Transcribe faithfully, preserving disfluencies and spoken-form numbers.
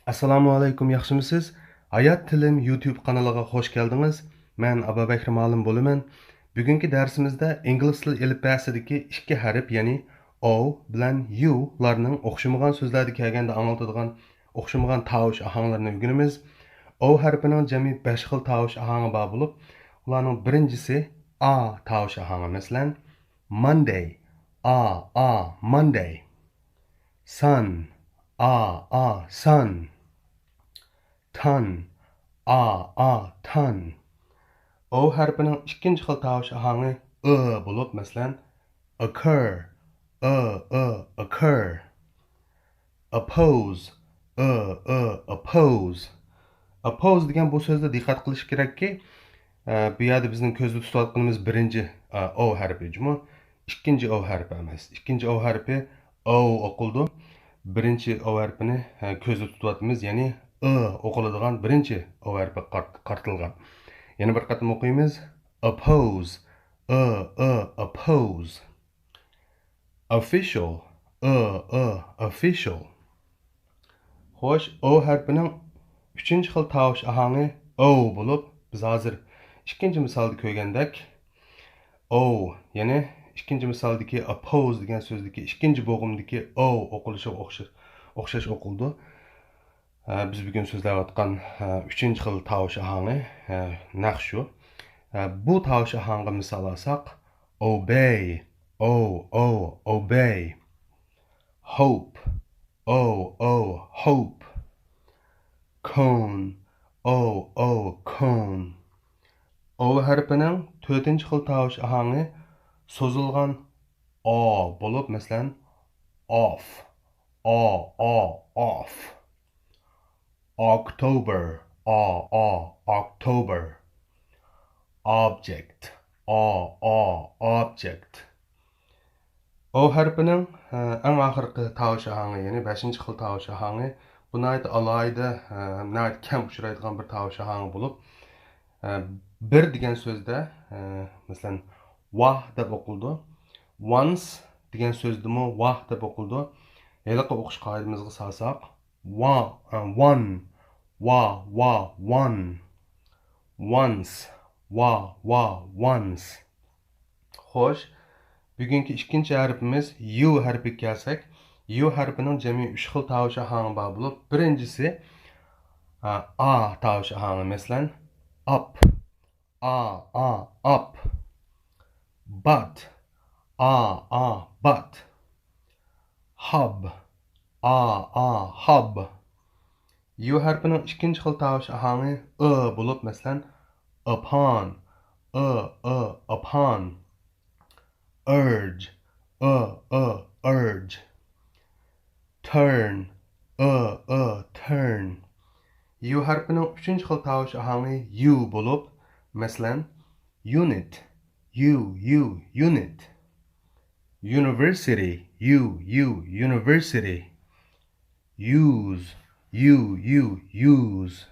ئەسسالامۇ ئەلەيكۇم، ياخشىمۇسىز؟ ھايات تىلىم يۇتيۇب قانىلىغا خوش كەلدىڭىز. مەن ئابابەكرى مۇئەللىم بولىمەن. بۈگۈنكى دەرسىمىزدە ئىنگلىز تىل ئېلىپبەسىدىكى ئىككى ھەرپ، يەنى ئو بىلەن يۇ لارنىڭ ئوخشىمىغان سۆزلەردە كەلگەندە ئاڭلىتىدىغان ئوخشىمىغان تاۋۇش ئاھاڭلىرىنى ئۆگىنىمىز. ئو ھەرپىنىڭ جەمئىي بەش خىل تاۋۇش ئاھاڭى بار بولۇپ، ئۇلارنىڭ بىرىنچىسى ئا تاۋۇش ئاھاڭى. مەسىلەن، Monday، ئا، ئا، Monday. Sun، ئا، ئا، sun. Ton، ئا، ئا، ton. ئو ھەرپىنىڭ ئىككىنچى خىل تاۋۇش ئاھاڭى ئى بولۇپ، مەسىلەن، occur، ئى، ئى، occur. Oppose، ئى، ئى، oppose. Oppose دېگەن بۇ سۆزدە دىققەت قىلىش كېرەككى، ئە، بۇ يەردە بىزنىڭ كۆزدە تۇتۇۋاتقىنىمىز بىرىنچى، ئە، ئو ھەرپى جۇمۇ. ئىككىنچى ئو ھەرپى ئەمەس. ئىككىنچى ئو ھەرپى ئو ئوقۇلىدۇ. بىرىنچى ئو ھەرپىنى، ئە، كۆزدە تۇتۇۋاتىمىز، يەنى ئى ئوقۇلىدىغان بىرىنچى ئو ھەرپى قارت-، قارىتىلغان. يەنە بىر قېتىم ئوقۇيمىز. Oppose، ئى، ئى، oppose. Official، ئى، ئى، official. خوش، ئو ھەرپىنىڭ ئۈچىنچى خىل تاۋۇش ئاھاڭى ئو بولۇپ، بىز ھازىر ئىككىنچى مىسالدا كۆرگەندەك، ئو، يەنى ئىككىنچى مىسالدىكى oppose دېگەن سۆزدىكى ئىككىنچى بوغۇمدىكى ئو ئوقۇلۇشىغا ئوخشاش، ئوخشاش ئوقۇلىدۇ. ھە، بىز بۈگۈن سۆزلەۋاتقان، ھە، ئۈچىنچى خىل تاۋۇش ئاھاڭى، ھە، نەق شۇ. ھە، بۇ تاۋۇش ئاھاڭغا مىسال ئالساق، obey، ئو، ئو، obey. Hope، ئو، ئو، hope. Cone، ئو، ئو، cone. ئو ھەرپىنىڭ تۆتىنچى خىل تاۋۇش ئاھاڭى سوزۇلغان ئا بولۇپ، مەسىلەن، off، ئا، ئا، off. October، ئا، ئا، October. Object، ئا، ئا، object. ئو ھەرپىنىڭ، ئە، ئەڭ ئاخىرقى تاۋۇش ئاھاڭى، يەنى بەشىنچى خىل تاۋۇش ئاھاڭى، بۇ ناھايىتى ئالاھىدە، ئە، ناھايىتى كەم ئۇچرايدىغان بىر تاۋۇش ئاھاڭى بولۇپ، ئە، بىر دېگەن سۆزدە، ئە، مەسىلەن، ۋاھ دەپ ئوقۇلىدۇ. Once دېگەن سۆزدىمۇ ۋاھ دەپ ئوقۇلىدۇ. ھېلىقى ئوقۇش قائىدىمىزغا سالساق، وا، ئە، ۋان، ۋا، ۋا، ۋان. Once، وا، وا، once. خوش، بۈگۈنكى ئىككىنچى ھەرپىمىز يۇ ھەرپىگە كەلسەك، يۇ ھەرپىنىڭ جەمئىي ئۈچ خىل تاۋۇش ئاھاڭى بار بولۇپ، بىرىنچىسى، ئا، ئا تاۋۇش ئاھاڭى، مەسىلەن، up، ئا، ئا، up. But، ئا، ئا، but. Hub، ئا، ئا، hub. يۇ ھەرپىنىڭ ئىككىنچى خىل تاۋۇش ئاھاڭى ئى بولۇپ، مەسىلەن، upon، ئى، ئى، upon. Urge، ئى، ئى، urge. Turn، ئى، ئى، turn. يۇ ھەرپىنىڭ ئۈچىنچى خىل تاۋۇش ئاھاڭى يۇ بولۇپ، مەسىلەن، unit، يۇ، يۇ، unit. University، يۇ، يۇ، university. Use، يۇ، يۇ، use.